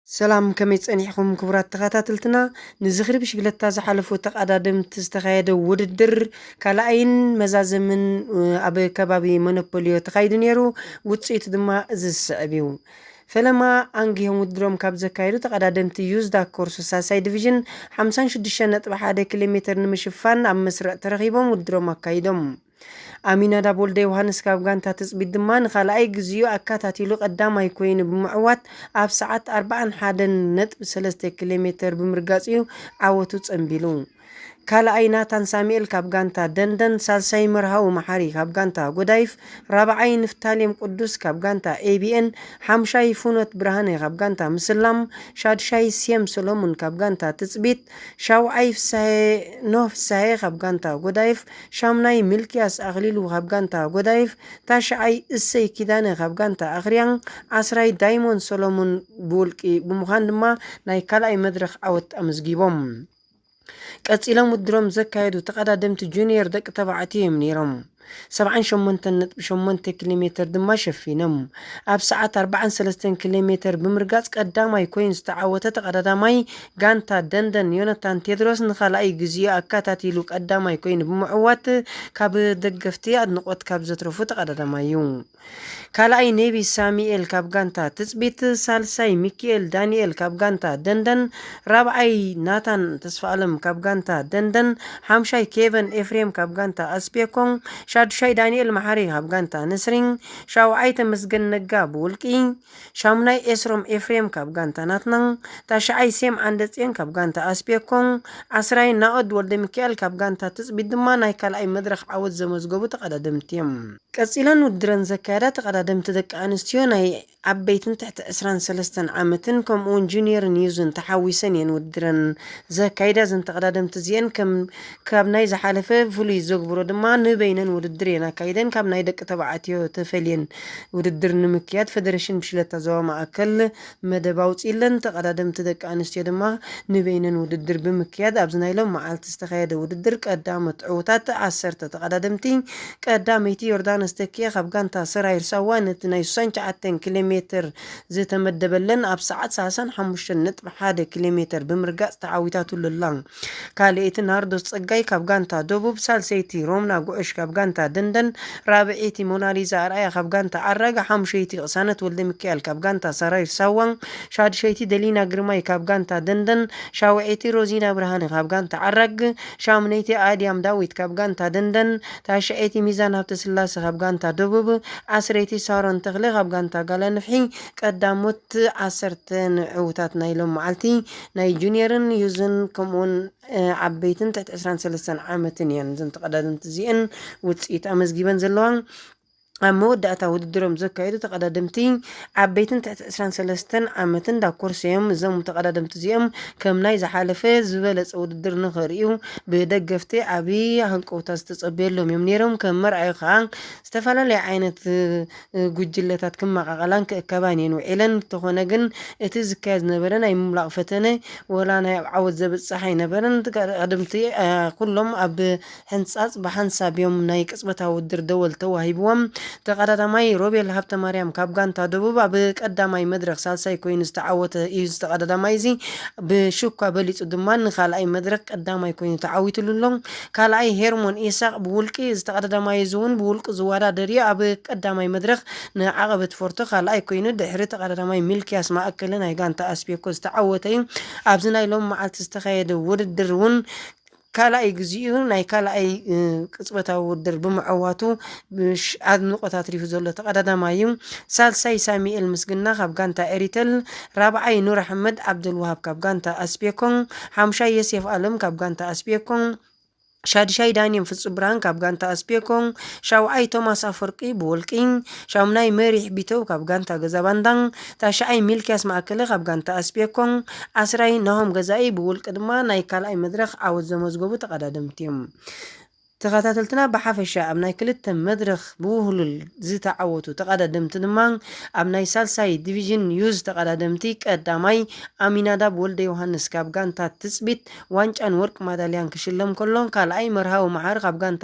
ሰላም፣ ከመይ ጸኒሕኩም ክቡራት ተኸታተልትና? ንዝኽሪ ብሽግለታ ዝሓለፉ ተቐዳደምቲ ዝተኻየደ ውድድር ካልኣይን መዛዘምን፣ እ፣ ኣብ ከባቢ ሞኖፖልዮ ተኻይዱ ነይሩ። ውጽኢቱ ድማ እዚ ዝስዕብ እዩ። ፈለማ ኣንጊሆም ውድድሮም ካብ ዘካየዱ ተቐዳደምቲ ዩዝዳ ኮርሶ ሳልሳይ ዲቪዥን ሓምሳን ሽዱሽተን ነጥቢ ሓደ ኪሎ ሜትር ንምሽፋን ኣብ መስርዕ ተረኺቦም ውድድሮም ኣካይዶም። ኣሚናዳብ ወልደ ዮሃንስ ካብ ጋንታ ትጽቢት ድማ ንኻልኣይ ግዚኡ ኣካታቲሉ ቀዳማይ ኮይኑ ብምዕዋት ኣብ ሰዓት ኣርባዓን ሓደን ነጥቢ ሰለስተ ኪሎ ሜትር ብምርጋጽ እዩ ዓወቱ ጸንቢሉ። ካልኣይ ናታን ሳሙኤል ካብ ጋንታ ደንደን፣ ሳልሳይ መርሃዊ መሓሪ ካብ ጋንታ ጎዳይፍ፣ ራብዓይ ንፍታሌም ቅዱስ ካብ ጋንታ ኤ ቢ ኤን፣ ሓምሻይ ፍኖት ብርሃነ ካብ ጋንታ ምስላም፣ ሻድሻይ ሴም ሰሎሙን ካብ ጋንታ ትጽቢት፣ ሻውዓይ ፍሳሄ ኖህ ፍሳሄ ካብ ጋንታ ጎዳይፍ፣ ሻምናይ ሚልክያስ ኣኽሊሉ ካብ ጋንታ ጎዳይፍ፣ ታሽዓይ እሰይ ኪዳነ ካብ ጋንታ ኣኽርያም፣ ዓስራይ ዳይሞንድ ሰሎሙን ብውልቂ ብምዃን ድማ ናይ ካልኣይ መድረኽ ዓወት ኣመዝጊቦም። ቀጺሎም ውድድሮም ዘካየዱ ተቐዳደምቲ ጁኒየር ደቂ ተባዕትዮ እዮም ነይሮም። ሰብዓን ሸሞንተን ነጥቢ ሸሞንተ ኪሎ ሜትር ድማ ሸፊኖም። ኣብ ሰዓት ኣርባዓን ሰለስተን ኪሎ ሜትር ብምርጋጽ ቀዳማይ ኮይኑ ዝተዓወተ ተቐዳዳማይ ጋንታ ደንደን ዮናታን ቴድሮስ ንኻልኣይ ግዚኡ ኣካታቲሉ ቀዳማይ ኮይኑ ብምዕዋት ካብ ደገፍቲ ኣድንቖት ካብ ዘትረፉ ተቐዳዳማይ እዩ። ካልኣይ ኔቪ ሳሙኤል ካብ ጋንታ ትጽቢት፣ ሳልሳይ ሚኪኤል ዳንኤል ካብ ጋንታ ደንደን፣ ራብዓይ ናታን ተስፋኣለም ካብ ጋንታ ደንደን፣ ሓምሻይ ኬቨን ኤፍሬም ካብ ጋንታ ኣስፔኮን፣ ሻዱሻይ ዳንኤል መሓሪ ካብ ጋንታ ንስሪን፣ ሻውዓይ ተመስገን ነጋ ብውልቂ፣ ሻሙናይ ኤስሮም ኤፍሬም ካብ ጋንታ ናትና፣ ታሽዓይ ሴም ዓንደጽዮን ካብ ጋንታ ኣስፔኮን፣ ዓስራይ ናኦድ ወልደ ሚካኤል ካብ ጋንታ ትጽቢት ድማ ናይ ካልኣይ መድረኽ ዓወት ዘመዝገቡ ተቐዳደምቲ እዮም። ቀጺለን ውድድረን ዘካየዳ ተቐዳደምቲ ደቂ ኣንስትዮ ናይ ዓበይትን ትሕቲ ዕስራን ሰለስተን ዓመትን ከምኡ እውን ጁኒየርን ዩዝን ተሓዊሰን እየን ውድድረን ዘካይዳ። እዘን ተቐዳደምቲ እዚአን ከም ካብ ናይ ዝሓለፈ ፍሉይ ዘግብሮ ድማ ንበይነን ውድድር እየን ኣካይደን። ካብ ናይ ደቂ ተባዕትዮ ተፈልየን ውድድር ንምክያድ ፌደሬሽን ብሽለታ ዞባ ማእከል መደብ ኣውፂለን። ተቐዳደምቲ ደቂ ኣንስትዮ ድማ ንበይነን ውድድር ብምክያድ ኣብዚ ናይ ሎም መዓልቲ ዝተኻየደ ውድድር ቀዳሞት ዕውታት ዓሰርተ ተቐዳደምቲ ቀዳመይቲ ዮርዳኖስ ተኪኤ ካብ ጋንታ ሰራይር ሳዋ ነቲ ናይ ስሳን ትሽዓተን ኪሎ ሜትር ዝተመደበለን ኣብ ሰዓት ሰላሳን ሓሙሽተን ነጥቢ ሓደ ኪሎ ሜትር ብምርጋጽ ተዓዊታትሉ ኣላ። ካልኣይቲ ናርዶስ ጸጋይ ካብ ጋንታ ደቡብ፣ ሳልሰይቲ ሮምና ጉዕሽ ካብ ጋንታ ደንደን፣ ራብዐይቲ ሞናሊዛ ኣርኣያ ካብ ጋንታ ዓራግ፣ ሓሙሸይቲ ቅሳነት ወልደ ሚካኤል ካብ ጋንታ ሰራዊት ሳዋ፣ ሻድሸይቲ ደሊና ግርማይ ካብ ጋንታ ደንደን፣ ሻውዐይቲ ሮዚና ብርሃነ ካብ ጋንታ ዓራግ፣ ሻሙነይቲ ኣድያም ዳዊት ካብ ጋንታ ደንደን፣ ታሽዐይቲ ሚዛን ሃብተስላሴ ካብ ጋንታ ደቡብ፣ ዓስረይቲ ሳሮን ተኽለ ካብ ጋንታ ጋላ ንፍሒ ቀዳሞት ዓሰርተ ንዕውታት ናይ ሎም መዓልቲ ናይ ጁኒየርን ዩዝን ከምኡውን ዓበይትን ትሕቲ ዕስራን ሰለስተን ዓመትን እየን። እዘን ተቐዳደምቲ እዚአን ውፅኢት ኣመዝጊበን ዘለዋ። ኣብ መወዳእታ ውድድሮም ዘካየዱ ተቐዳደምቲ ዓበይትን ትሕቲ ዕስራን ሰለስተን ዓመትን ዳኮርሶ እዮም። እዞም ተቐዳደምቲ እዚኦም ከም ናይ ዝሓለፈ ዝበለጸ ውድድር ንኽርእዩ ብደገፍቲ ዓብዪ ሃንቀውታ ዝተጸበየሎም እዮም ነይሮም። ከም መርኣዩ ከዓ ዝተፈላለየ ዓይነት ጉጅለታት ክመቓቐላን ክእከባን እየን ውዒለን። እንተኾነ ግን እቲ ዝካየድ ዝነበረ ናይ ምምላቕ ፈተነ ወላ ናይ ኣብ ዓወት ዘብጽሕ ኣይነበረን። ቀደምቲ ኩሎም ኣብ ሕንጻጽ ብሓንሳብ እዮም ናይ ቅጽበታዊ ውድድር ደወል ተዋሂብዎም። ተቐዳዳማይ ሮቤል ሃብተማርያም ካብ ጋንታ ደቡብ ኣብ ቀዳማይ መድረኽ ሳልሳይ ኮይኑ ዝተዓወተ እዩ። እዚ ተቐዳዳማይ እዚ ብሽኳ በሊጹ ድማ ንኻልኣይ መድረኽ ቀዳማይ ኮይኑ ተዓዊትሉ ኣሎ። ካልኣይ ሄርሞን ኢሳቕ ብውልቂ፣ እዚ ተቐዳዳማይ እዚ እውን ብውልቂ ዝወዳደር እዩ። ኣብ ቀዳማይ መድረኽ ንዓቐበት ፎርቶ ካልኣይ ኮይኑ ድሕሪ ተቐዳዳማይ ሚልክያስ ማእከለ ናይ ጋንታ ኣስቤኮ ዝተዓወተ እዩ። ኣብዚ ናይ ሎም መዓልቲ ዝተኻየደ ውድድር እውን ካልኣይ ግዚኡ ናይ ካልኣይ ቅጽበታዊ ውድድር ብምዕዋቱ ኣድንቆት ኣትሪፉ ዘሎ ተቐዳዳማይ እዩ። ሳልሳይ ሳሚኤል ምስግና ካብ ጋንታ ኤሪተል፣ ራብዓይ ኑር ኣሕመድ ዓብደልዋሃብ ካብ ጋንታ ኣስቤኮን፣ ሓምሻይ የሴፍ ኣለም ካብ ጋንታ ኣስቤኮን፣ ሻድሻይ ዳንኤል ፍጹም ብርሃን ካብ ጋንታ ኣስቤኮን፣ ሻውዓይ ቶማስ ኣፈወርቂ ብወልቂን፣ ሻሙናይ መሪሕ ቢተው ካብ ጋንታ ገዛ ባንዳን፣ ታሽዓይ ሚልክያስ ማእከለ ካብ ጋንታ ኣስቤኮን፣ ዓስራይ ናሆም ገዛኢ ብውልቂ ድማ ናይ ካልኣይ መድረኽ ዓወት ዘመዝገቡ ተቐዳደምቲ እዮም። ተኸታተልትና ብሓፈሻ ኣብ ናይ ክልተ መድረኽ ብውህሉል ዝተዓወቱ ተቐዳደምቲ ድማ ኣብ ናይ ሳልሳይ ዲቪዥን ዩዝ ተቐዳደምቲ ቀዳማይ ኣሚናዳብ ወልደ ዮሃንስ ካብ ጋንታ ትጽቢት ዋንጫን ወርቂ ማዳልያን ክሽለም ከሎ፣ ካልኣይ መርሃዊ መሓሪ ካብ ጋንታ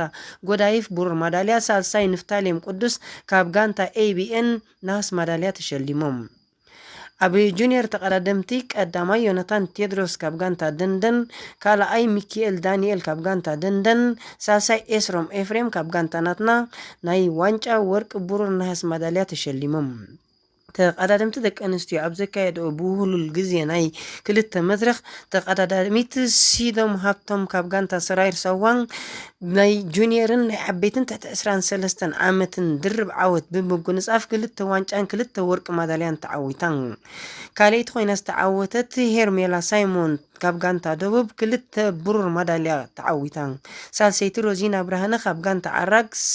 ጎዳይፍ ብሩር ማዳልያ፣ ሳልሳይ ንፍታሌም ቅዱስ ካብ ጋንታ ኤ ቢ ኤን ናስ ማዳልያ ተሸሊሞም። ኣብ ጁኒየር ተቐዳደምቲ ቀዳማይ ዮናታን ቴድሮስ ካብ ጋንታ ደንደን፣ ካልኣይ ሚኪኤል ዳንኤል ካብ ጋንታ ደንደን፣ ሳልሳይ ኤስሮም ኤፍሬም ካብ ጋንታ ናትና ናይ ዋንጫ ወርቂ፣ ብሩር፣ ነሃስ ማዳልያ ተሸሊሞም። ተቐዳደምቲ ደቂ ኣንስትዮ ኣብ ዘካየድኦ ብውህሉል ግዜ ናይ ክልተ መድረኽ፣ ተቐዳዳሚት ሲዶም ሃብቶም ካብ ጋንታ ሰራይር ሳዋን ናይ ጁኒየርን ናይ ዓበይትን ትሕቲ ዕስራን ሰለስተን ዓመትን ድርብ ዓወት ብምጉንጻፍ ክልተ ዋንጫን ክልተ ወርቂ ማዳልያን ተዓዊታ። ካልኣይቲ ኮይና ዝተዓወተት ሄርሜላ ሳይሞን ካብ ጋንታ ደቡብ ክልተ ብሩር ማዳልያ ተዓዊታ። ሳልሰይቲ ሮዚና ብርሃነ ካብ ጋንታ ዓራግስ፣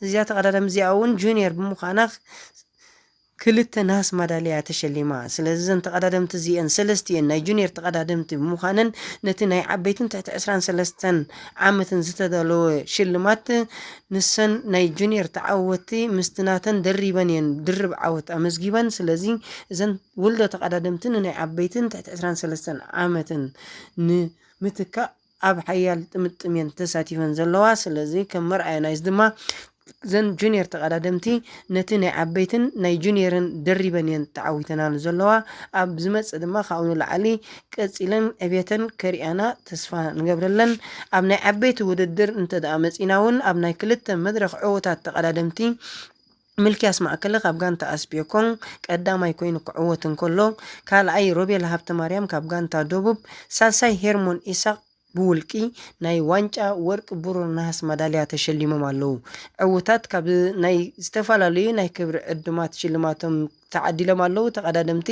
እዚኣ ተቐዳዳሚ እዚኣ እውን ጁኒየር ብምዃና ክልተ ነሃስ ማዳልያ ተሸሊማ። ስለዚ እዘን ተቐዳደምቲ እዚአን ሰለስቲአን ናይ ጁኒየር ተቐዳደምቲ ብምዃነን ነቲ ናይ ዓበይትን ትሕቲ ዕስራን ሰለስተን ዓመትን ዝተዳለወ ሽልማት ንሰን ናይ ጁኒየር ተዓወቲ ምስቲ ናተን ደሪበን እየን ድርብ ዓወት ኣመዝጊበን። ስለዚ እዘን ውልዶ ተቐዳደምቲ ንናይ ዓበይትን ትሕቲ ዕስራን ሰለስተን ዓመትን ንምትካእ ኣብ ሓያል ጥምጥም እየን ተሳቲፈን ዘለዋ። ስለዚ ከም መርኣያ ናይዚ ድማ እዘን ጁኒየር ተቐዳደምቲ ነቲ ናይ ዓበይትን ናይ ጁኒየርን ደሪበን እየን ተዓዊተናሉ ዘለዋ። ኣብ ዝመጽእ ድማ ካብኡ ንላዕሊ ቀጺለን ዕቤተን ከርእያና ተስፋ ንገብረለን። ኣብ ናይ ዓበይቲ ውድድር እንተ ደኣ መጺና እውን ኣብ ናይ ክልተ መድረኽ ዕዉታት ተቐዳደምቲ ምልክያስ ማእከለ ካብ ጋንታ ኣስቤኮን ቀዳማይ ኮይኑ ክዕወት እንከሎ፣ ካልኣይ ሮቤል ሃብተማርያም ካብ ጋንታ ደቡብ፣ ሳልሳይ ሄርሞን ኢሳቕ ብውልቂ ናይ ዋንጫ ወርቂ፣ ብሩር፣ ነሃስ ማዳልያ ተሸሊሞም ኣለዉ። ዕዉታት ካብ ናይ ዝተፈላለዩ ናይ ክብሪ ዕዱማት ሽልማቶም ተዓዲሎም ኣለዉ። ተቐዳደምቲ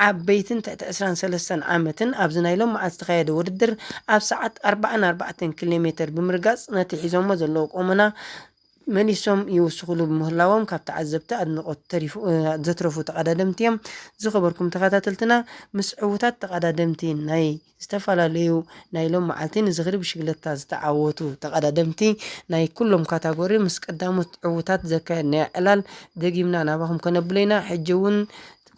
ዓበይትን ትሕቲ ዕስራን ሰለስተን ዓመትን ኣብዚ ናይ ሎም መዓልቲ ዝተኻየደ ውድድር ኣብ ሰዓት ኣርባዓን ኣርባዕተን ኪሎ ሜተር ብምርጋጽ ነቲ ሒዞሞ ዘለዉ ቆመና መሊሶም ይውስኹሉ ብምህላዎም ካብ ተዓዘብቲ ኣድንቖት ተሪፉ፣ እ፣ ዘትረፉ ተቐዳደምቲ እዮም። ዝኸበርኩም ተኸታተልትና፣ ምስ ዕዉታት ተቐዳደምቲ ናይ ዝተፈላለዩ ናይ ሎም መዓልቲ ንዝኽሪ ብሽግለታ ዝተዓወቱ ተቐዳደምቲ ናይ ኩሎም ካታጎሪ ምስ ቀዳሞት ዕዉታት ዘካየድናዮ ዕላል ደጊምና ናባኹም ከነብሎ ኢና። ሕጂ እውን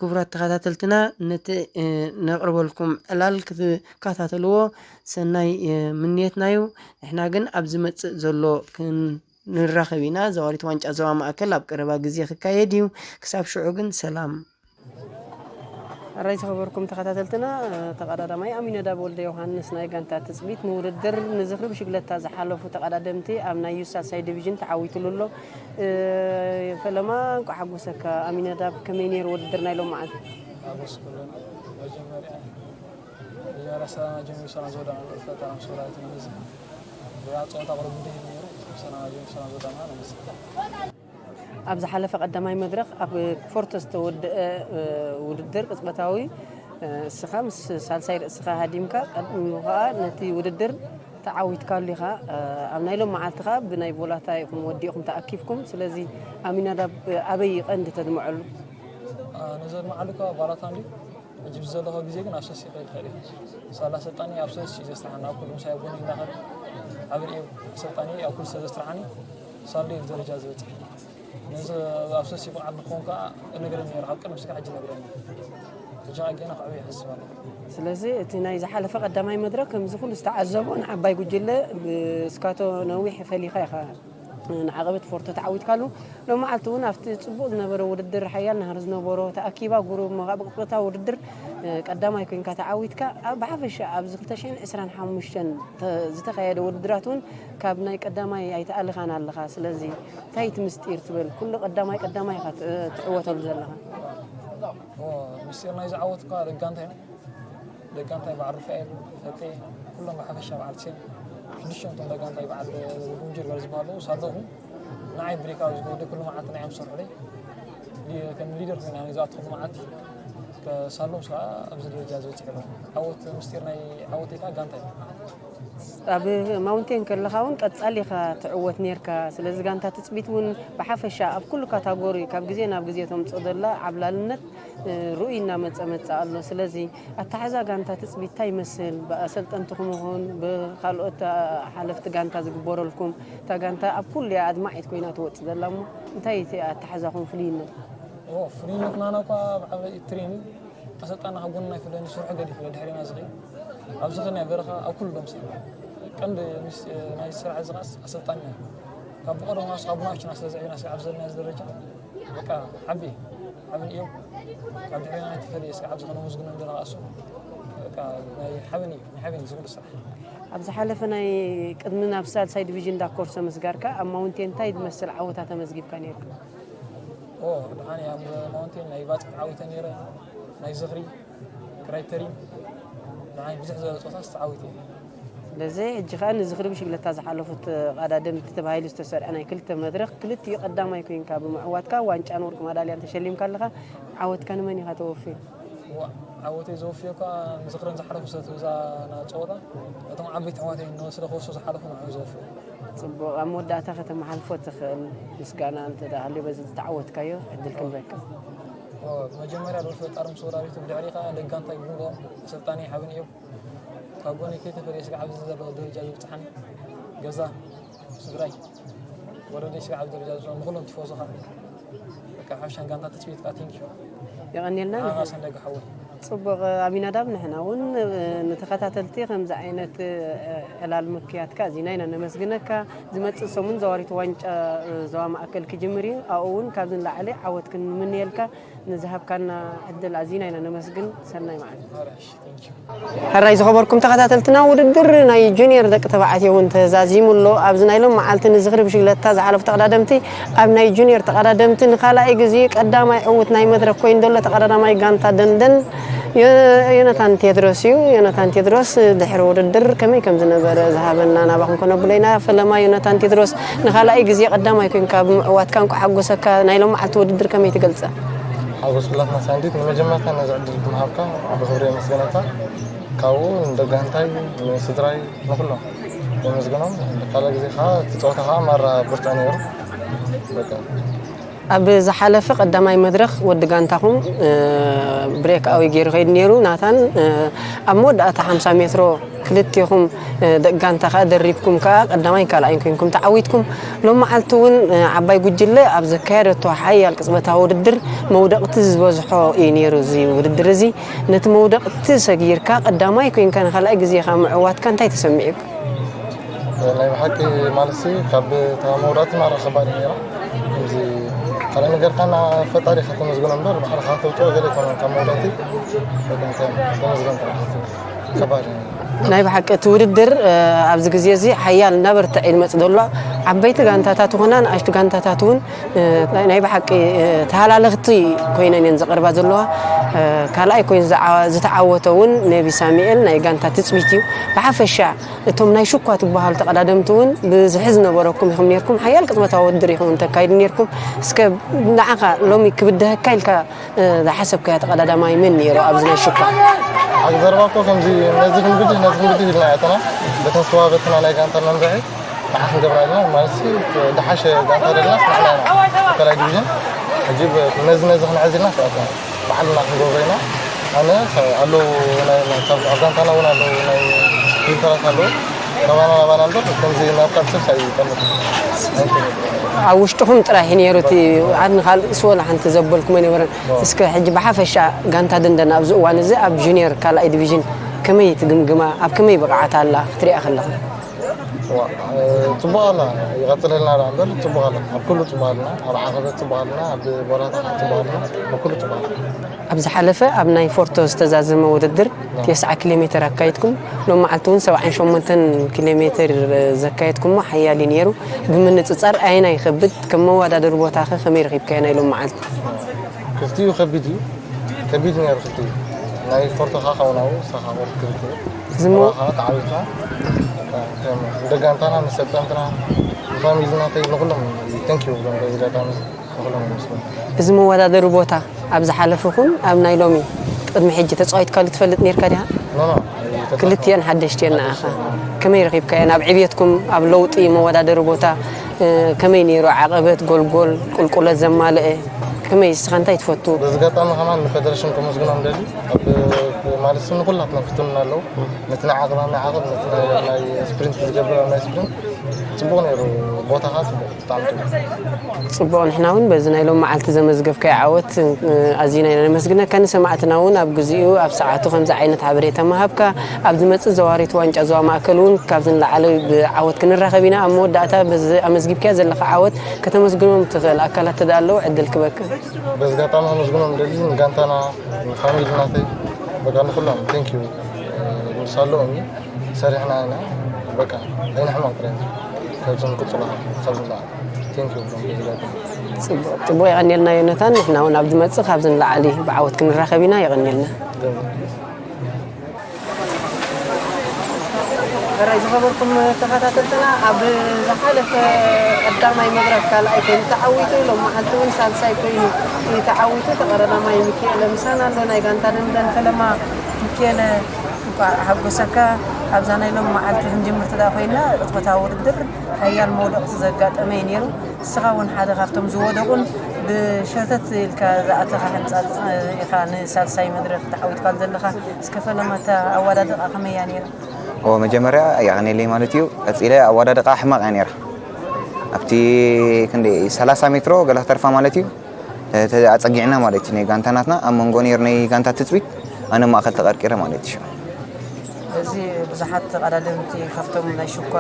ክቡራት ተኸታተልትና ነቲ፣ እ፣ ነቕርበልኩም ዕላል ክትከታተልዎ ሰናይ፣ እ፣ ምንየትና እዩ። ንሕና ግን ኣብ ዝመጽእ ዘሎ ክን ንራኸብ ኢና። ዘዋሪት ዋንጫ ዞባ ማእከል ኣብ ቀረባ ግዜ ክካየድ እዩ። ክሳብ ሽዑ ግን ሰላም። ኣራይ ዝኸበርኩም ተኸታተልትና፣ ተቐዳዳማይ ኣሚነዳብ ወልደ ዮሃንስ ናይ ጋንታ ትጽቢት ንውድድር ንዝኽሪ ብሽግለታ ዝሓለፉ ተቐዳደምቲ ኣብ ናይ ዩ ሳልሳይ ዲቪዥን ተዓዊትሉ ኣሎ። እ፣ ፈለማ እንቋዕ ሓጎሰካ ኣሚነዳብ። ከመይ ነይሩ ውድድር ናይ ሎማዓንቲ? ሓጎስ ኩሉ መጀመርያ መጀመርያ ሰላም ጀሚሩ ሰላም ዝወደና ፈጣሪ ምስ ወላዲትና ነዚ ብያ ጸወታ ቅርብ እንዲህ ነይሩ ሰላም ጀሚሩ ሰላም ዝወደና ነዚ ኣብ ዝሓለፈ ቀዳማይ መድረኽ ኣብ ፎርቶ ዝተወደአ፣ እ፣ ውድድር ቅጽበታዊ፣ እ፣ እስኻ ምስ ሳልሳይ ርእስኻ ሃዲምካ ቀድሚ ኸኣ ነቲ ውድድር ተዓዊትካሉ ኢኻ። እ፣ ኣብ ናይ ሎም መዓልቲ ኸኣ ብናይ ቮላታ ኢኹም ወዲእኹም ተኣኪብኩም። ስለዚ ኣሚናዳብ ኣበይ ቀንዲ ተድምዐሉ? አ፣ ነዘድምዓሉ እኳ ቫላታ እንድዩ። ሕጂ ብዘለኹ ግዜ ግን ኣብ ሰስ ይኸይድ ይኽእል እዩ። ሳላ ኣሰልጣኒ ኣብ ሰስ እዩ ዘስርሓኒ። ኣብ ኩሉ ምሳይ ኣብ ጎኒ እንዳኸደ፣ ኣብ ርእዩ ኣሰልጣኒ ኣብ ኩሉ ሰብ ዘስርሓኒ፣ ሳላ እዩ ደረጃ ዝበጽሕ። ነዚ ኣብ ሰስ ብቕዓት ንክኸውን ከኣ እነግረኒ ነይሩ፣ ካብ ቅድሚ እስካብ ሕጂ እነግረኒ። ሕጂ ከኣ ገና ክዕብይ ይሕስብ ኣለኹ። ስለዚ እቲ ናይ ዝሓለፈ ቀዳማይ መድረኽ ከምዚ ኩሉ ዝተዓዘቦ ንዓባይ ጉጅለ ብስካቶ ነዊሕ ፈሊኻ ኢኻ ንዓቐበት ፎርቶ ተዓዊትካሉ። ሎማዓልቲ እውን ኣብቲ ጽቡቕ ዝነበረ ውድድር፣ ሓያል ናህሪ ዝነበሮ፣ ተኣኪባ ጉሩብ እሞ ካብ ቅጽበታዊ ውድድር፣ እ፣ ቀዳማይ ኮይንካ ተዓዊትካ። ኣብ ብሓፈሻ ኣብዚ ክልተ ሽሕን ዕስራን ሓሙሽተን ተ-፣ ዝተኻየደ ውድድራት እውን ካብ ናይ ቀዳማይ ኣይተኣለኻን ኣለኻ። ስለዚ እንታይ እቲ ምስጢር ትብል? ኩሉ ቀዳማይ ቀዳማይ ኢኻ ት-፣ ትዕወተሉ ዘለኻ። ኦ፣ ምስጢር ናይዚ ዓወት እኳ ደጋንታ እዩ። ደጋንታይ በዓል ሩፋኤል፣ ፈጤ፣ ኩሎም ብሓፈሻ በዓል ሴም፣ ሽዱሽተ እቶም ደጋንታይ በዓል ጉንጅር ዝበሃሉ ሳለኹ፣ ንዓይ ብሬክ ኣብ ዝገብደ ኩሉ መዓልቲ ንዓዮም ዝሰርሑለይ። ሊ-፣ ከም ሊደር ኮይና ነዚ ኣትኹሉ መዓልቲ፣ ከ-፣ ሳሎም ስራ ኣብዚ ደረጃ ዝበፅሑ ኣለኹ። ዓወት፣ ምስጢር ናይ ዓወት ኢልካ ጋንታይ። ኣብ ማውንቴን ከለኻ እውን ቀጻሊ ኢኻ ትዕወት ኔርካ። ስለዚ ጋንታ ትጽቢት እውን ብሓፈሻ ኣብ ኩሉ ካታጎሪ ካብ ግዜ ናብ ግዜ ተምጽኦ ዘላ ዓብላልነት እ፣ ርኡይ እናመጸ መጸ ኣሎ። ስለዚ ኣተሓዛ ጋንታ ትጽቢት እንታይ ይመስል? ብኣሰልጠንትኹም ይኹን ብኻልኦት፣ አ፣ ሓለፍቲ ጋንታ ዝግበረልኩም፣ እታ ጋንታ ኣብ ኩሉ እያ ኣድማዒት ኮይና ትወጽእ ዘላ እሞ፣ እንታይ እቲ ኣተሓዛኹም ፍልይነት? ኦ፣ ፍልይነትና እኳ ኣብ ዓብላሊ ትሬኒንግ ኣሰልጣንና ካብ ጎንና ኣይፍለኒ፣ ስርሑ ገዲፉ ደድሕሪና ዝኸይድ። ኣብዚ ኸ ናይ በረኻ ኣብ ኩሉ ዶምሲ ቀንዲ ምስ-፣ ናይ ስራሕ እዚ ኸኣስ ኣሰልጣንና እዩ። ካብ ብቐደሙ ኣስ-፣ ካብ ቡናችን ስለ ዘዕብና ስለ ኣብ ዘለና ደረጃ በቃ ሓቢ ሓብን እዮም። ካብ ድሕሪ ናይ ተፈለየ እስኪ ኣብዚ ከነመስግኖም ዘለና እሱ በቃ ናይ ሓብን እዩ፣ ናይ ሓብን እዩ ዝኽእል ስራሕ። ኣብ ዝሓለፈ ናይ ቅድሚ ናብ ሳልሳይ ዲቪዥን ዳኮርሶ ምስጋርካ ኣብ ማውንቴን እንታይ ዝመስል ዓወታት ኣመዝጊብካ ነይርካ? ኦ ድሓን ኣብ ማውንቴን ናይ ባፅዕ ዓዊተ ነይረ፣ ናይ ዝኽሪ ክራይተሪን ንዓይ ብዝሕ ዝበለ ፀወታ ዝተዓዊተ እየ። ስለዚ ሕጂ ከኣ ንዝኽሪ ብሽግለታ ዝሓለፉ ተቐዳደምቲ ተባሂሉ ዝተሰርዐ ናይ ክልተ መድረኽ ክልቲኡ ቀዳማይ ኮይንካ ብምዕዋትካ ዋንጫን ወርቂ ማዳልያን ተሸሊምካ ኣለኻ። ዓወትካ ንመን ኢኻ ተወፍዮ? ዓወተይ ዘወፍዮ እኳ ንዝኽረን ዝሓለፉ ሰብ እዛ ና ፀወታ እቶም ዓበይቲ ኣሕዋተይ ንስለ ክወስዱ ዝሓለፉ ንዑ ዘወፍዮ። ጽቡቕ፣ ኣብ መወዳእታ ከተመሓልፎ ትኽእል ምስጋና እንተ ደኣ ሃልዩ በዚ ዝተዓወትካዮ ዕድል ክንበካ። መጀመርያ ዶ ፈጣሪ ምስ ወላዲቱ ብድሕሪ ከዓ ደጋንታይ ብምልኦም ኣሰልጣኒ ሓብን እዮም ካብ ጎኒ ከይተፈለየ ስጋዕ ኣብዚ ዘሎ ደረጃ ዝበፅሓኒ ገዛ ስድራይ ወረደይ ስጋዕ ኣብዚ ደረጃ ዘሎ ንኩሎም ቲፎዞ ካብ በቃ ሓፍሻን ጋንታ ትፅቢት ከዓ ቴንኪዩ የቐንየልና። ንዓኻ ሰንደጋ ሓወይ። ፅቡቕ ኣቢናዳብ፣ ንሕና እውን ንተኸታተልቲ ከምዚ ዓይነት ዕላል ምክያድካ ኣዚና ኢና ነመስግነካ። ዝመፅእ ሰሙን ዘዋሪት ዋንጫ ዞባ ማእከል ክጅምር እዩ። ኣብኡ እውን ካብዚ ንላዕሊ ዓወት ክንምንየልካ ንዝሃብካና ዕድል ኣዚና ኢና ነመስግን። ሰናይ መዓልቲ። ሕራይ ዝኸበርኩም ተኸታተልትና፣ ውድድር ናይ ጁኒየር ደቂ ተባዕትዮ እውን ተዛዚሙ ኣሎ። ኣብዚ ናይ ሎም መዓልቲ ንዝኽሪ ብሽግለታ ዝሓለፉ ተቐዳደምቲ ኣብ ናይ ጁኒየር ተቐዳደምቲ ንኻልኣይ ግዜ ቀዳማይ ዕዉት ናይ መድረኽ ኮይኑ ዘሎ ተቐዳዳማይ ጋንታ ደንደን ዮናታን ቴድሮስ እዩ። ዮናታን ቴድሮስ ድሕሪ ውድድር ከመይ ከም ዝነበረ ዝሃበና ናባኹም ከነብሎ ኢና። ፈለማ ዮናታን ቴድሮስ፣ ንኻልኣይ ግዜ ቀዳማይ ኮይንካ ብምዕዋትካ እንኳዕ ሓጎሰካ። ናይ ሎም መዓልቲ ውድድር ከመይ ትገልጸ? ሓጎስ ኩላትና ሳንዲት፣ ንመጀመርታ ነዚ ዕድል ብምሃብካ ብኽብሪ የመስግነካ። ካብኡ ንደጋንታይ፣ ንስድራይ፣ ንኹሎም የመስግኖም። ካልእ ግዜ ከዓ እቲ ፀወታ ከዓ ማራ ብርቱዕ ነይሩ። በቃ ኣብ ዝሓለፈ ቀዳማይ መድረኽ ወዲ ጋንታኹም ብሬክ ኣወይ ገይሩ ከይዱ ነይሩ ናታን። ኣብ መወዳእታ ሓምሳ ሜትሮ ክልቴኹም ደቂ ጋንታ ከኣ ደሪብኩም ከኣ ቀዳማይን ካልኣይን ኮይንኩም ተዓዊትኩም። ሎም መዓልቲ እውን ዓባይ ጉጅለ ኣብ ዘካየደቶ ሓያል ቅጽበታዊ ውድድር መውደቕቲ ዝበዝሖ እዩ ነይሩ እዚ ውድድር እዚ። ነቲ መውደቕቲ ሰጊርካ ቀዳማይ ኮይንካ ንኻልኣይ ግዜ ከኣ ምዕዋትካ እንታይ ተሰሚዑካ? ናይ ብሓቂ ማለትሲ ካብ እታ መውዳእቲ ማራ ከባድ እዩ ነይራ። ከምዚ ካልእ ነገር ካና ፈጣሪ ኢኻ ተመስግኖ እምበር ባዕልኻ ተውፅኦ ገለ ኣይኮነን ካብ መውዳእቲ በቃ እንታይ ተመስገን ጥራሕ ከባድ እዩ ነይሩ። ናይ ብሓቂ እቲ ውድድር ኣብዚ ግዜ እዚ ሓያል እናበርትዐ እዩ ዝመፅእ ዘሎ። ዓበይቲ ጋንታታት ይኹና ንኣሽቱ ጋንታታት እውን ናይ ብሓቂ ተሃላለኽቲ ኮይነን እየን ዝቐርባ ዘለዋ። ካልኣይ ኮይኑ ዝተዓወተ እውን ነቢ ሳሙኤል ናይ ጋንታ ትፅቢት እዩ። ብሓፈሻ እቶም ናይ ሽኳ ትበሃሉ ተቐዳደምቲ እውን ብዝሒ ዝነበረኩም ኢኹም ነርኩም። ሓያል ቅፅበታዊ ውድድር ኢኹም እውን ተካይዱ ነርኩም። እስከ ንዓኻ ሎሚ ክብደሀካ ኢልካ ዝሓሰብካዮ ተቐዳዳማይ መን ነይሩ ኣብዚ ናይ ሽኳ? ሓቂ ዘረባ እኮ ከምዚ ነዚ ክንብድህ ነዚ ክንብድህ ኢልና ኢና ኣተና በተን ዝተዋህበትና ናይ ጋንታ መምርሒ ንዓ ክንገብራ ኣለና ማለት ሲ ድሓሸ ጋንታ ደለና ስናዕና ኢና ማእከላይ ዲቪዥን ሕጂ ነዚ ነዚ ክንሕዝ ኢልና ስኣትና ባዕልና ክንገብሮ ኢና ኣነ ኣለዉ ካብ ጋንታና እውን ኣለዉ ናይ ፊልተራት ኣለዉ ናባና ናባና እምበር ከምዚ ናብ ካልእ ሰብ ሳይ ይጠምት ኣብ ውሽጥኹም ጥራሕ እዩ ነይሩ እቲ ዓድ ንካልእ ስወላ ሓንቲ ዘበልኩም ኣይነበረን እስከ ሕጂ ብሓፈሻ ጋንታ ደንደን ኣብዚ እዋን እዚ ኣብ ጁኒየር ካልኣይ ዲቪዥን ከመይ ትግምግማ ኣብ ከመይ ብቕዓት ኣላ ክትሪኣ ከለኻ ፅቡቕ ኣላ ይቐፅለልና ዳ እምበር ፅቡቕ ኣላ ኣብ ኩሉ ፅቡቕ ኣለና ኣብ ዓቐበት ፅቡቕ ኣለና ኣብ ቦታታት ፅቡቕ ኣለና ኣብ ኩሉ ፅቡቕ ኣለና ኣብ ዝሓለፈ ኣብ ናይ ፎርቶ ዝተዛዘመ ውድድር ተስዓ ኪሎ ሜትር ኣካይድኩም ሎም መዓልቲ እውን ሰብዓን ሸሞንተን ኪሎ ሜትር ዘካየድኩሞ ሓያል እዩ ነይሩ ብምንፅፃር ኣየናይ ይኸብድ ከም መወዳደሪ ቦታኸ ከመይ ረኺብካዮ ናይ ሎም መዓልቲ ክልቲኡ ከቢድ እዩ ከቢድ ነይሩ ክልቲኡ ናይ ፎርቶ ከዓ ካብኡ ናብኡ ንስኻ ከዓ ወርድ ክልቲኡ እዚ እሞ ንባኻ ከዓ ተዓዊትና ንደጋንታና ንሰልጠንትና ንፋሚሊ ናተይ ንኩሎም ተንኪዩ ብሎም በዚ ኣጋጣሚ ንኩሎም ይመስሉ እዚ መወዳደሪ ቦታ ኣብ ዝሓለፈ ኹን ኣብ ናይ ሎሚ ቅድሚ ሕጂ ተፃዊትካሉ ትፈልጥ ነርካ ዲኻ? ኖ ኖ ክልቲኤን ሓደሽቲ እየን ንዓኻ። ከመይ ረኺብካየን? ኣብ ዕብየትኩም ኣብ ለውጢ መወዳደሪ ቦታ ከመይ ነይሩ? ዓቐበት፣ ጎልጎል፣ ቁልቁለት ዘማልአ ከመይ ንስኻ እንታይ ትፈቱ? በዚ ኣጋጣሚ ከማን ንፈደረሽን ከመስግኖም ደሊ ኣብ ማለት ስም ንኩላትና ፍትኑና ኣለዉ ነቲ ናይ ዓቕብ ኣብ ናይ ዓቕብ ነቲ ናይ ስፕሪንት ዝገብር ኣብ ናይ ስፕሪንት ጽቡቕ ነይሩ። ቦታኻ ጽቡቕ፣ ብጣዕሚ ጽቡቕ። ጽቡቕ፣ ንሕና እውን በዚ ናይ ሎም መዓልቲ ዘመዝገብካዮ ዓወት ኣዚና ኢና ነመስግነካ። ንሰማዕትና እውን ኣብ ግዚኡ ኣብ ሰዓቱ ከምዚ ዓይነት ሓበሬታ ምሃብካ፣ ኣብ ዝመጽእ ዘዋሪት ዋንጫ ዞባ ማእከል እውን ካብዚ ንላዕሊ ብዓወት ክንራኸብ ኢና። ኣብ መወዳእታ በዚ ኣመዝጊብካዮ ዘለኻ ዓወት ከተመስግኖም ትኽእል ኣካላት ተዳ ኣለዉ ዕድል ክበካ። በዚ ኣጋጣሚ ከመስግኖም ደሊ ንጋንታና ንፋሚሊ ናተይ በቃ ንኩሎም ቴንክ ዩ ንሳለኦም እዩ ሰሪሕና ኢና በቃ ኣይንሕመቕ ጥራይ ካብዞም ቅፅሎ ካብዚ በዓል ቴንክ ዩ ብሎም በዚ ኣጋጣሚ ጽቡቕ ጽቡቕ የቐንየልና ዮነታን ንሕና እውን ኣብ ዝመጽእ ካብዚ ንላዕሊ ብዓወት ክንራኸብ ኢና የቐንየልና። ሕራይ ዝኸበርኩም ተኸታተልትና ኣብ ዝሓለፈ ቀዳማይ መድረክ ካልኣይ ኮይኑ ተዓዊቱ ሎም መዓልቲ እውን ሳልሳይ ኮይኑ እዩ ተዓዊቱ ተቐረዳማይ ሚኪኤለ ምሳና ኣሎ ናይ ጋንታ ደንደን ፈለማ ሚኪኤለ እንኳዕ ሓጎሰካ ኣብዛ ናይ ሎም መዓልቲ ክንጅምር ትዳ ኮይና ቅጽበታዊ ውድድር ሓያል መውደቕቲ ዘጋጠመ እዩ ነይሩ ንስኻ እውን ሓደ ካብቶም ዝወደቑን ብሸተት ኢልካ ዝኣተኻ ሕንፃፅ ኢኻ ንሳልሳይ መድረክ ተዓዊትካሉ ዘለኻ እስከ ፈለማ እታ ኣወዳድቓ ከመይ እያ ነይራ? ኦ መጀመርያ የቐንየለይ ማለት እዩ። ቀጺለ ኣወዳድቓ ሕማቕ እያ ነይራ። ኣብቲ ክንደይ ሰላሳ ሜትሮ ገላ ተርፋ ማለት እዩ። ኣጸጊዕና ማለት እዩ ናይ ጋንታ ናትና ኣብ መንጎ ነይሩ ናይ ጋንታ ትጽቢት ኣነ ማእከል ተቐርቂረ ማለት እዩ። እዚ ብዙሓት ተቐዳደምቲ ካብቶም ናይ ሽኳ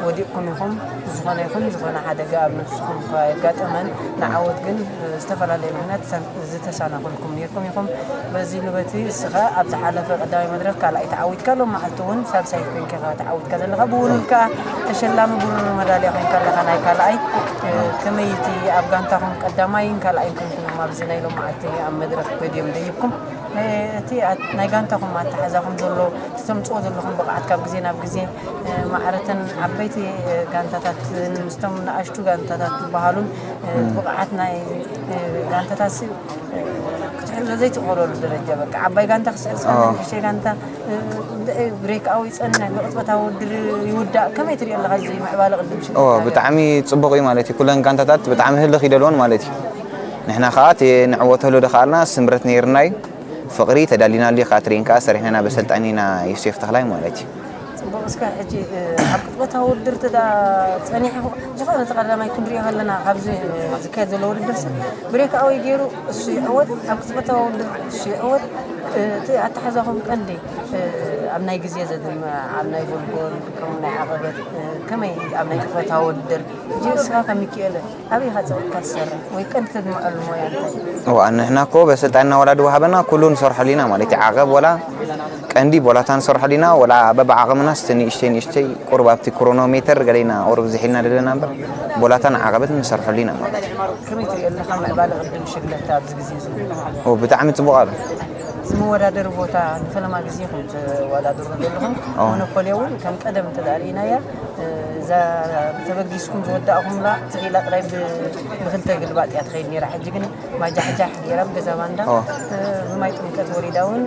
ወዲቕኩም ኢኹም። ዝኾነ ይኹን ዝኾነ ሓደጋ ኣብ ነብስኹም እኳ የጋጠመን ንዓወት ግን ብዝተፈላለየ ምኽንያት ዝተሳናኸልኩም ነይርኩም ኢኹም። በዚ ንበቲ እስኻ ኣብ ዝሓለፈ ቀዳማይ መድረኽ ካልኣይ ተዓዊትካ ሎም መዓልቲ እውን ሳልሳይ ኮይንካ ኢኻ ተዓዊትካ ዘለኻ ብውሉድ ከኣ ተሸላሚ ብሩር መዳልያ ኮይንካ ኣለኻ ናይ ካልኣይ ከመይ እቲ ኣብ ጋንታኹም ቀዳማይን ካልኣይን ኮይንኩም ኣብዚ ናይ ሎም መዓልቲ ኣብ መድረኽ ገዲዮም ደይብኩም እቲ ናይ ጋንታኹም ኣተሓዛኹም ዘሎ እቲ ተምፅኦ ዘለኹም ብቕዓት ካብ ግዜ ናብ ግዜ ማዕረተን ዓበይቲ ጋንታታት ምስቶም ንኣሽቱ ጋንታታት ዝበሃሉን ብቕዓት ናይ ጋንታታት ክትሕዞ ዘይትኽእለሉ ደረጃ በቃ ዓባይ ጋንታ ክስዕር ዝኽእል ንእሽተይ ጋንታ ብሬክ ኣዊ ይፀንሕ ብቕፅበታዊ ውድድር ይውዳእ ከመይ ትሪኦ ኣለኻ እዚ ምዕባለ ቅድም ሽግር ብጣዕሚ ፅቡቕ እዩ ማለት እዩ ኩለን ጋንታታት ብጣዕሚ ህልኽ ይደልዎን ማለት እዩ ንሕና ከዓ እቲ ንዕወተሉ ደኸኣልና ስምረት ነይርና እዩ ፍቕሪ ተዳሊናሉ እዩ ከዓ ትሪኢን ከዓ ሰሪሕና ኢና በሰልጣኒና ዮሴፍ ተኽላይ ማለት እዩ ፅቡቕ እስከ ሕጂ ኣብ ቅፅበታዊ ውድድር ተዳ ፀኒሑ ዝኾነ ተቐዳማይ ክንሪኦ ከለና ካብዚ ዝካየድ ዘሎ ውድድር ሲ ብሬክ ኣዊ ገይሩ እሱ ይዕወት ኣብ ቅፅበታዊ ውድድር እሱ ይዕወት እቲ ኣተሓዛኹም ቀንዲ ኣብ ናይ ግዜ ዘድመ ኣብ ናይ ጎልጎል ከም ናይ ዓቐበት ከመይ ኣብ ናይ ቅፅበታዊ ውድድር ሕጂ እስኻ ከም ሚኪኤለ ኣበይ ኢኻ ፀቂጥካ ትሰርሕ ወይ ቀንዲ ተድምዐሉ ሞያ እንታይ እዩ? እዋ ንሕና እኮ በሰልጣንና ወላ ድወሃበና ኩሉ ንሰርሐሉ ኢና ማለት እዩ ዓቐብ ወላ ቀንዲ ቦላታ ንሰርሐሉ ኢና ወላ በብዓቕምናስ እቲ ንእሽተይ ንእሽተይ ቁሩብ ኣብቲ ክሮኖ ሜተር ገለ ኢና ቁሩብ ዝሒልና ዘለና እምበር ቦላታን ዓቐበት ንሰርሐሉ ኢና ማለት እዩ። ከመይ ትሪኦ ኣለኻ ምዕባለ ቅድም ሽግለታ ኣብዚ ግዜ እዚ? ኦ ብጣዕሚ ፅቡቕ ኣሎ። ዝመወዳደሪ ቦታ ንፈለማ ግዜ ኢኹም ትወዳደሩ ዘለኹም ሞኖፖልያ እውን ከም ቀደም እንተደኣ ርኢናያ እዛ ተበጊስኩም ዝወዳእኹምላ ትኺላ ጥራይ ብክልተ ግልባጥ እያ ትኸይድ ነይራ ሕጂ ግን ማጃሕጃሕ ገይራ ብገዛ ባንዳ ብማይ ጥምቀት ወሪዳ እውን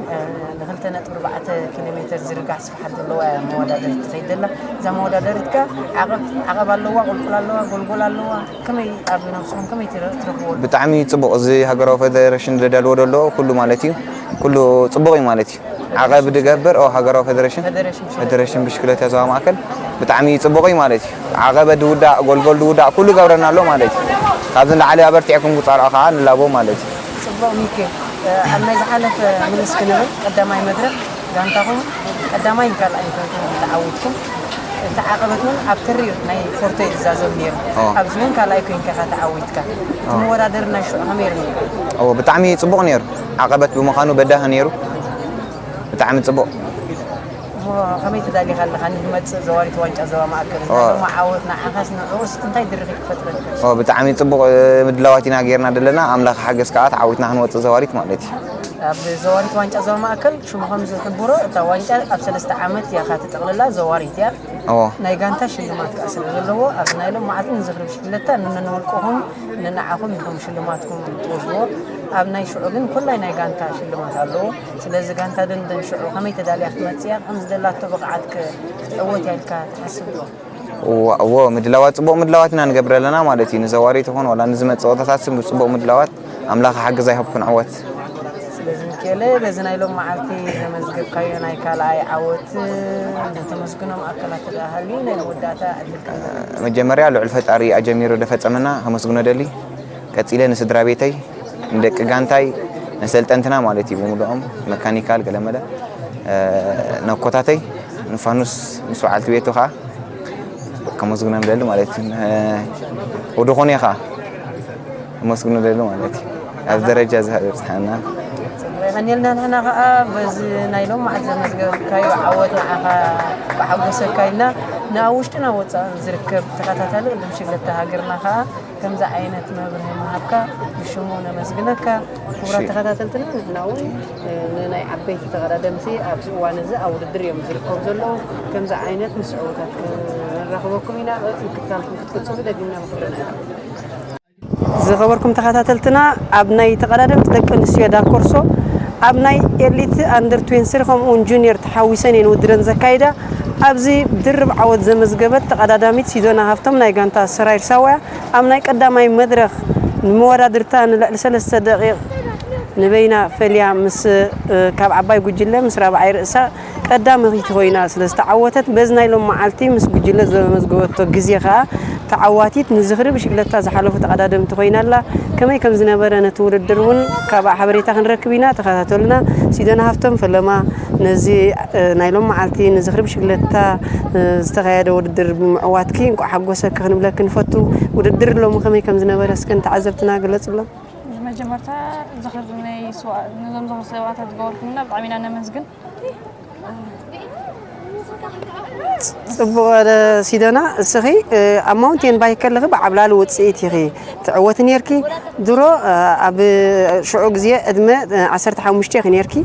ንክልተ ነጥቢ ኣርባዕተ ኪሎ ሜትር ዝርጋሕ ስፍሓት ዘለዋ እያ መወዳደሪት ትኸይድ ዘላ እዛ መወዳደሪት ከ ዓቐብ ኣለዋ ቁልቁል ኣለዋ ጎልጎል ኣለዋ ከመይ ኣብ ነብስኹም ከመይ ትረኽብዎ ብጣዕሚ ፅቡቕ እዚ ሃገራዊ ፌደሬሽን ዘዳልዎ ዘሎ ኩሉ ማለት እዩ ኩሉ ፅቡቕ እዩ ማለት እዩ ዓቐብ ድገብር ኦ ሃገራዊ ፌደሬሽን ፌደሬሽን ብሽክለታ ዞባ ማእከል ብጣዕሚ ጽቡቕ እዩ ማለት እዩ። ዓቐበ ድውዳእ፣ ጎልጎል ድውዳእ፣ ኩሉ ገብረና ኣሎ ማለት እዩ። ካብዚ ንላዕሊ ኣበርቲዕኩም ክጻልዑ ከኣ ንላቦ ማለት እዩ። ጽቡቕ ሚኪ፣ ኣብ ናይ ዝሓለፈ ምልስ ክንብል ቀዳማይ መድረኽ ጋንታኹም ቀዳማይን ካልኣይን ኮይንኩም ተዓዊትኩም፣ እቲ ዓቐበት እውን ኣብ ተሪር ናይ ፎርቶ እዩ ዝዛዘም ነይሩ። ኣብዚ እውን ካልኣይ ኮይንካ ኢኻ ተዓዊትካ። እቲ መወዳደሪ ናይ ሽዑ ከመይ ርኢናዮ? እወ ብጣዕሚ ጽቡቕ ነይሩ። ዓቐበት ብምዃኑ በዳሂ ነይሩ። ብጣዕሚ ጽቡቕ። እሞ ከመይ ተዳሊኻ ኣለኻ ንዝመጽእ ዘዋሪት ዋንጫ ዞባ ማእከል? እንታይ ደሞ ዓወት ንዓኻስ ንዕኡስ እንታይ ድርኺት ክፈጥረልካ? ኦ ብጣዕሚ ጽቡቕ ምድላዋት ኢና ጌርና ዘለና ኣምላኽ ሓገዝ ከኣ ተዓዊትና ክንወጽእ ዘዋሪት ማለት እዩ። ኣብ ዘዋሪት ዋንጫ ዞባ ማእከል ሽሙ ከም ዝሕብሮ እታ ዋንጫ ኣብ ሰለስተ ዓመት እያ ትጥቕልላ ዘዋሪት እያ። እዎ ናይ ጋንታ ሽልማት ከኣ ስለ ዘለዎ ኣብዚ ናይ ሎም መዓልቲ ንዝኽሪ ብሽክለታ ንነንውልቅኹም ንንዓኹም ኢኹም ሽልማትኩም ትወስድዎ። ኣብ ናይ ሽዑ ግን ኮላይ ናይ ጋንታ ሽልማት ኣለዎ። ስለዚ ጋንታ ደንደን ሽዑ ከመይ ተዳልያ ክትመጽእ እያ? ከም ዝደላቶ ብቕዓት ከ ክትዕወት እያ ኢልካ ትሓስብ ዶ? እዋ እዎ ምድላዋት ጽቡቕ ምድላዋት ኢና ንገብር ኣለና ማለት እዩ። ንዘዋሪ ትኾን ዋላ ንዝመጽእ ጸወታታት ጽቡቕ ምድላዋት ኣምላኽ ሓግዛ ይሃብኩ ንዕወት። ስለዚ ሚኪ ገለ በዚ ናይ ሎም መዓልቲ ዘመዝገብካዮ ናይ ካልኣይ ዓወት፣ ዘተመስግኖም ኣካላት ተደኣ ሃልዩ ናይ መወዳእታ ዕድል ከ? መጀመርያ ልዑል ፈጣሪ ኣጀሚሩ ደፈጸመና ከመስግኖ ደሊ። ቀጺለ ንስድራ ቤተይ፣ ንደቂ ጋንታይ፣ ንሰልጠንትና ማለት እዩ ብምሉኦም፣ መካኒካል ገለመለ፣ ነኮታተይ፣ ንፋኑስ ምስ በዓልቲ ቤቱ ከዓ ከመስግኖም ደሊ ማለት እዩ። ወድኾነ ከዓ ከመስግኖ ደሊ ማለት እዩ። ኣብ ደረጃ እዚ ዝበጽሓና። የቐንየልና። ንሕና ከዓ በዚ ናይ ሎም መዓልቲ ዘመዝገብካዮ ዓወት ንዓኻ ከሓጎሰካ ኢልና፣ ንኣብ ውሽጥን ኣብ ወፃእን ዝርከብ ተኸታታሊ ቅድም ሽግለታ ሃገርና ከዓ ከምዚ ዓይነት መብርሂ ምሃብካ ብሽሙ ነመስግነካ። ክቡራት እሺ። ተኸታተልትና፣ ንሕና እውን፣ እ፣ ንናይ ዓበይቲ ተቐዳደምቲ ኣብዚ እዋን እዚ ኣብ ውድድር እዮም ዝርከቡ ዘለዉ። ከምዚ ዓይነት ምስ ዕዉታት ክንራኽበኩም ኢና። ምክትታልኩም ክትቅጽሉ ደጊምና ምኽርና ኢና። ዝኸበርኩም ተኸታተልትና፣ ኣብ ናይ ተቐዳደምቲ ደቂ ኣንስትዮ ዳኮርሶ ኣብ ናይ ኤሊት ኣንደር ትዌንቲ ከምኡ እውን ጁኒየር ተሓዊሰን እየን ውድድረን ዘካይዳ። ኣብዚ ድርብ ዓወት ዘመዝገበት ተቐዳዳሚት ሲዶና ሃፍቶም ናይ ጋንታ ሰራይር ሳዋ እያ። ኣብ ናይ ቀዳማይ መድረኽ ንመወዳድርታ ንልዕሊ ሰለስተ ደቂቕ ንበይና ፈልያ ምስ፣ እ፣ ካብ ዓባይ ጉጅለ ምስ ራብዓይ ርእሳ ቀዳመይቲ ኮይና ስለ ዝተዓወተት፣ በዚ ናይ ሎም መዓልቲ ምስ ጉጅለ ዘመዝገበቶ ግዜ ከኣ ተዓዋቲት ንዝኽሪ ብሽግለታ ዝሓለፉ ተቐዳደምቲ ኮይና ኣላ። ከመይ ከም ዝነበረ ነቲ ውድድር እውን ካብኣ ሓበሬታ ክንረክብ ኢና። ተኸታተሉና። ሲደና ሃፍቶም ፈለማ ነዚ፣ እ፣ ናይ ሎም መዓልቲ ንዝኽሪ ብሽግለታ፣ እ፣ ዝተኻየደ ውድድር ብምዕዋትኪ እንቋዕ ሓጎሰኪ ክንብለኪ ንፈቱ። ውድድር ሎሚ ከመይ ከም ዝነበረ እስከ ንተዓዘብትና ግለጽሎም። መጀመርታ ዝኽሪ ናይ ስዋ-፣ ነዞም ዝኽሪ ሰማእታት ዝገበርኩምና ብጣዕሚ ኢና ነመስግን። ጽቡቕ፣ እ፣ ሲደና፣ እስኺ፣ እ፣ ኣብ ማውንቴን ባይክ ከለኺ ብዓብላሊ ውጽኢት ኢኺ ትዕወቲ ኔርኪ። ድሮ፣ እ፣ ኣብ ሽዑ ግዜ ዕድመ፣ እ፣ ዓሰርተ ሓሙሽተ ኢኺ ኔርኪ።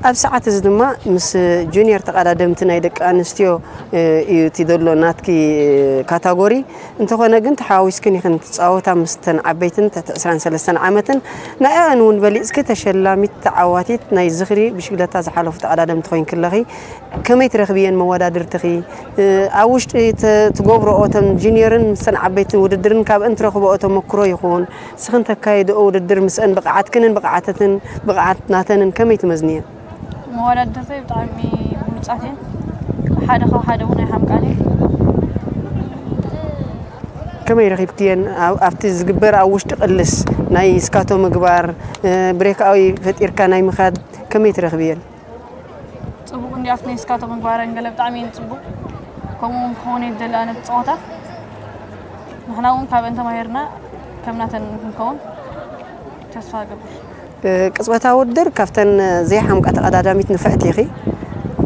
ኣብ ሰዓት እዚ ድማ ምስ ጁኒየር ተቐዳደምቲ ናይ ደቂ ኣንስትዮ፣ እ፣ እዩ እቲ ዘሎ ናትኪ፣ እ፣ ካታጎሪ። እንተኾነ ግን ተሓዋዊስክን ኢኽን ትጻወታ ምስተን ዓበይትን ትሕቲ ዕስራን ሰለስተን ዓመትን። ንዕኣን እውን በሊጽኪ ተሸላሚት ተዓዋቲት ናይ ዝኽሪ ብሽግለታ ዝሓለፉ ተቐዳደምቲ ኮይንኪ ኣለኺ። ከመይ ትረኽብየን መወዳድርትኺ? እ፣ ኣብ ውሽጢ ተ-፣ ትገብርኦ እተን ጁኒየርን ምስተን ዓበይትን ውድድርን ካብአን ትረኽብኦ ተመክሮ ይኹን፣ ንስኽን ተካይድኦ ውድድር ምስአን ብቕዓትክንን ብቕዓተትን፣ ብቕዓት ናተንን ከመይ ትመዝንየን? መወዳድርተይ ብጣዕሚ ብሉጻት እየን። ሓደ ካብ ሓደ እውን ኣይሓምቃን እየን። ከመይ ረኺብክየን? ኣብ-፣ ኣብቲ ዝግበር ኣብ ውሽጢ ቅልስ ናይ ስካቶ ምግባር፣ እ፣ ብሬክኣዊ ፈጢርካ ናይ ምኻድ ከመይ ትረኽብየን? ጽቡቕ እንዲ ኣብቲ ናይ ስካቶ ምግባረን ገለ ብጣዕሚ እየን ጽቡቕ። ከምኡ እውን ክኸውን እየ ዝደሊ ኣነ እቲ ጸወታ። ንሕና እውን ካብአን ተማሂርና ከም ናተን ክንከውን ተስፋ እገብር። እ፣ ቅጽበታዊ ውድድር ካብተን ዘይሓምቃ ተቐዳዳሚት ንፍዕቲ ኢኺ።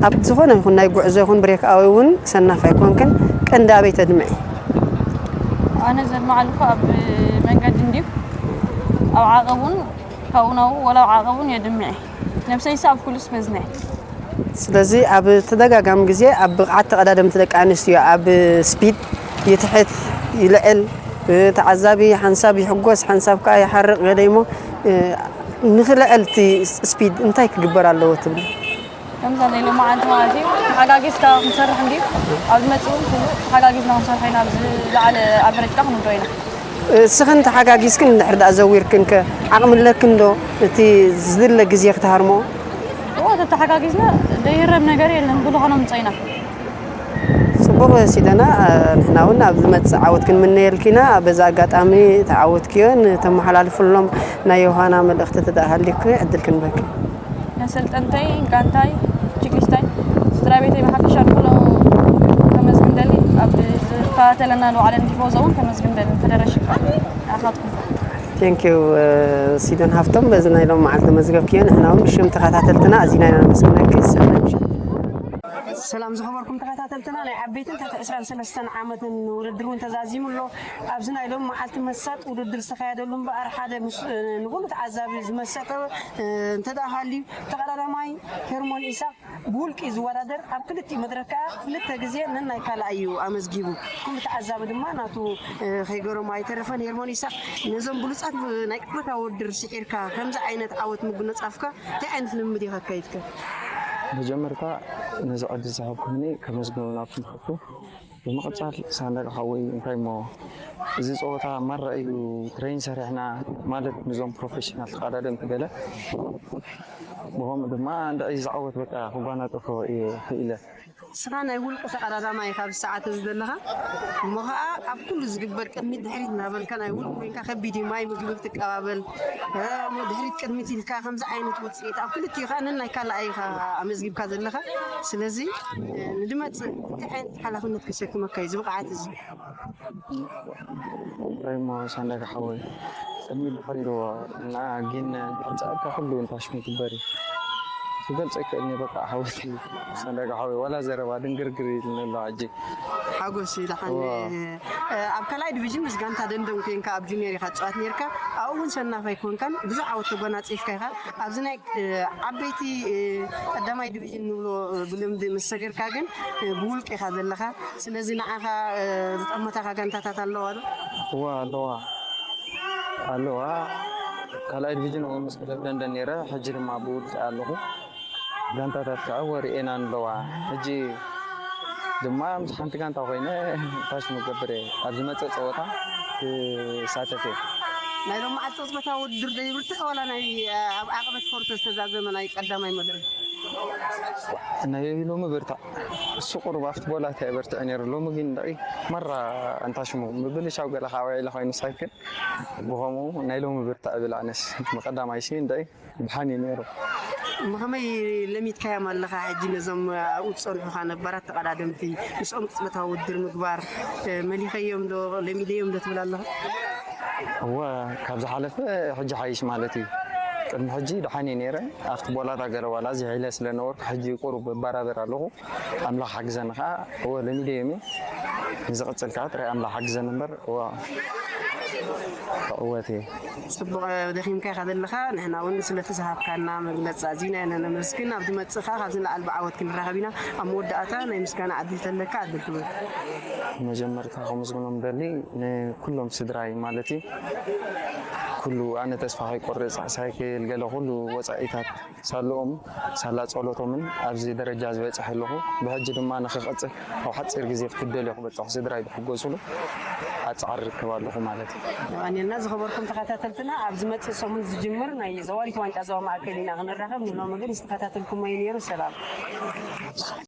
ኣብ ዝኾነ ይኹን ናይ ጉዕዞ ይኹን ብሬክኣዊ እውን ሰናፍ ኣይኮንክን። ቀንዲ ኣበይ ተድምዒ? ኣነ ዘድምዓሉ እኮ ኣብ መንገዲ እንድዩ። ኣብ ዓቐብ እውን ካብኡ ናብኡ ወላ ኣብ ዓቐብ እውን የድምዒ። ነብሰይስ ኣብ ኩሉስ በዝነ። ስለዚ ኣብ ተደጋጋሚ ግዜ ኣብ ብቕዓት ተቐዳደምቲ ደቂ ኣንስትዮ ኣብ ስፒድ ይትሕት ይልዕል፣ እ፣ ተዓዛቢ ሓንሳብ ይሕጎስ፣ ሓንሳብ ከኣ ይሓርቕ ገለ እሞ፣ እ፣ ንኽልዕል እቲ ስፒድ እንታይ ክግበር ኣለዎ ትብሉ? ከምዛ ናይ ሎማዓንቲ ማለት እዩ፣ ተሓጋጊዝካ ክንሰርሕ እንድዩ። ኣብ ዝመጽእ እውን ኩሉ ተሓጋጊዝና ክንሰርሖ ኢና፣ ኣብ ዝለዓለ ኣብ ደረጃ ክንውድኦ ኢና። እስኽን ተሓጋጊዝክን እንድሕር ደኣ ዘዊርክን ከ ዓቕሚ ኣለክን ዶ እቲ ዝድለ ግዜ ክትሃርምኦ? እወ፣ ተተሓጋጊዝና ዘይህረም ነገር የለን፣ ኩሉ ከነምጽኦ ኢና። ጽቡቕ ሲደና፣ ንሕና እውን ኣብ ዝመጽእ ዓወት ክንምነየልኪ ኢና። በዚ ኣጋጣሚ ተዓወትክዮ ንተመሓላልፍሎም ናይ ዮሃና መልእኽቲ ተደኣ ሃልዩኪ ዕድል ክንበኪ። ነሰልጠንተይ፣ ጋንታይ፣ ችክሊስታይ፣ ስድራ ቤተይ ብሓፈሻ ንኩሎም ከመስግን ደሊ። ኣብ ዝከታተለና ንባዕለን ቲፎዞ እውን ከመስግን ደሊ። ተደረሽ ኣኻትኩም። ቴንክ ዩ፣ እ፣ ሲዶን ሃፍቶም፣ በዚ ናይ ሎም መዓልቲ መዝገብክዮ ንሕና እውን ብሽም ተኸታተልትና ኣዚና ኢና ነመስግነኪ። ሰናይ ምሽት። ሰላም ዝኸበርኩም ተኸታተልትና፣ ናይ ዓበይትን ትሕቲ ዕስራን ሰለስተን ዓመትን ውድድር እውን ተዛዚሙ ኣሎ። ኣብዚ ናይ ሎም መዓልቲ መሳጥ ውድድር ዝተኻየደሉ እምበኣር ሓደ ምስ፣ እ፣ ንኹሉ ተዓዛቢ ዝመሰጠ፣ እ፣ እንተ ደኣ ሃልዩ፣ ተቐዳዳማይ ሄርሞን ኢሳቕ ብውልቂ ዝወዳደር፣ ኣብ ክልቲኡ መድረኽ ከኣ ክልተ ግዜ ነናይ ካልኣይ እዩ ኣመዝጊቡ። ኩሉ ተዓዛቢ ድማ ናቱ፣ እ፣ ከይገረሞ ኣይተረፈን። ሄርሞን ኢሳቕ፣ ነዞም ብሉጻት፣ እ፣ ናይ ቅጽበታዊ ውድድር ስዒርካ ከምዚ ዓይነት ዓወት ምጉንጻፍካ እንታይ ዓይነት ልምምድ ኢኻ ኣካይድካ? መጀመርታ ነዚ ዕድል ዝሃብኩምኒ ከመስግነኩም ክፈቱ። ብምቕጻል ሳንዳጋ ሓወይ፣ እንታይ እሞ፣ እዚ ጸወታ ማራ እዩ፣ ትሬን ሰሪሕና፣ ማለት ንዞም ፕሮፌሽናል ተቐዳደምቲ ገለ ብኸምኡ ድማ እንድዒ ዝዓወት በቃ ክጓናጸፎ እየ ክኢለ። ንስኻ ናይ ውልቂ ተቐዳዳማይ ኢኻ ኣብዚ ሰዓት እዚ ዘለኻ፣ እሞ ኸኣ ኣብ ኩሉ ዝግበር ቅድሚት ድሕሪት እናበልካ ናይ ውልቂ ኮይንካ ከቢድ እዩ። ማይ ምግቢ ክትቀባበል፣ እ፣ እሞ ድሕሪት ቅድሚት ኢልካ ከምዚ ዓይነት ውጽኢት ኣብ ክልቲኡ ኸኣ ነናይ ካልኣይ ኢኻ ኣመዝጊብካ ዘለኻ። ስለዚ፣ እ፣ ንድመጽእ እንታይ ዓይነት ሓላፍነት ክሸክመካ እዩ እዚ ብቕዓት እዚ? ሬሞ ሳንዳጋ ሓወይ፣ ቅድሚ ድሕሪ ኣለዎ እና ግን እንተምጻእካ ኩሉ እንታሽሙ ይግበር እዩ። ክገልጸ ይክእል እየ በቃ ሓወይ ሳንዳጋ ሓወይ፣ ዋላ ዘረባ ድንግርግር ኢሉኒ ኣሎ ሕጂ። ሓጎስ እዩ ደሓን። እዋ። እ፣ ኣብ ካልኣይ ዲቪዥን ምስ ጋንታ ደንደን ኮይንካ ኣብ ጁኒየር ኢኻ ትጻወት ነርካ። ኣብኡ እውን ሰናፋይ ኮንካን ብዙሕ ዓወት ተጎናጺፍካ ኢኻ። ኣብዚ ናይ፣ እ፣ ዓበይቲ፣ እ፣ ቀዳማይ ዲቪዥን ንብሎ፣ እ፣ ብልምዲ ምስ ሰገርካ ግን፣ እ፣ ብውልቂ ኢኻ ዘለኻ። ስለዚ ንዓኻ፣ እ፣ ዝጠመታኻ ጋንታታት ኣለዋ ዶ? እዋ ኣለዋ። ኣለዋ። ካልኣይ ዲቪዥን እውን ምስ ክለብ ደንደን ነይረ፣ ሕጂ ድማ ብውልቂ ኣለኹ። ጋንታታት ከዓ ወሪኤናን ኣለዋ። ሕጂ ድማ ምስ ሓንቲ ጋንታ ኮይነ ታሽ ምገብር እየ። ኣብ ዝመጽእ ጸወታ ክሳተፍ እየ። ናይ ሎሚ መዓልቲ ቅጽበታዊ ውድድር ዘይብርትዕ ዋላ ናይ፣ እ፣ ኣብ ዓቐበት ስፖርት ዝተዛዘመ ናይ ቀዳማይ መድረኽ? ናይ ሎሚ ብርታዕ። እሱ ቁሩብ ኣብቲ ቦላት እየ በርትዐ ነይሩ። ሎሚ ግን ደቂ መራ እንታሽሙ ምብልሻው ገለ ካብ ውዒለ ኮይኑ ሳይክል ብኸምኡ ናይ ሎሚ ብርታዕ እብል ኣነስ። መቐዳማይ ሲ እንድዒ ድሓን እዩ ነይሩ። እሞ ከመይ ለሚድካዮም ኣለኻ ሕጂ ነዞም ኣብኡ ዝጸንሑኻ ነባራት ተቐዳደምቲ? ምስኦም ቅጽበታዊ ውድድር ምግባር፣ እ፣ መሊኸዮም ዶ ለሚደዮም ዶ ትብል ኣለኻ? እወ፣ ካብ ዝሓለፈ ሕጂ ሓይሽ ማለት እዩ። ቅድሚ ሕጂ ድሓን እየ ነይረ። ኣብቲ ቦላታ ገለ ዋላ እዚ ሒለ ስለ ነበርኩ ሕጂ ቁሩብ እበራበር ኣለኹ። ኣምላኽ ሓግዘኒ ኸዓ። እወ፣ ለሚደዮም እየ። ንዝቕጽል ከዓ ጥራይ ኣምላኽ ሓግዘኒ እምበር፣ እወ፣ ክዕወት እየ። ጽቡቕ ደኺምካ ኢኻ ዘለኻ። ንሕና እውን ስለቲ ዝሃብካና መግለጺ ኣዚና ኢና ነመስግን። ኣብ ዝመጽእ ከኣ ካብዚ ንላዕሊ ብዓወት ክንራኸብ ኢና። ኣብ መወዳእታ ናይ ምስጋና ዕድል ተለካ ዕድል ክህበካ። መጀመርታ ከመስግኖም ደሊ ንኩሎም ስድራይ ማለት እዩ። ኩሉ ኣነ ተስፋ ከይቆርጽ ሳይክል ገለ ኩሉ ወጻኢታት ሳልኦም ሳላ ጸሎቶምን ኣብዚ ደረጃ ዝበጽሐ ኣለኹ። ብሕጂ ድማ ንኽቐጽል ኣብ ሓጺር ግዜ ክትደልዮ ክበጽሑ ስድራይ ብሕጎስሉ ኣጻዕር ርክብ ኣለኹ ማለት እዩ። የቐንየልና ዝኸበርኩም ተኸታተልትና፣ ኣብ ዝመጽእ ሰሙን ዝጅምር ናይ ዘዋሪት ዋንጫ ዞባ ማእከል ኢና ክንራኸብ። ንሎሚ ግን ዝተኸታተልኩሞ እዩ ነይሩ። ሰላም።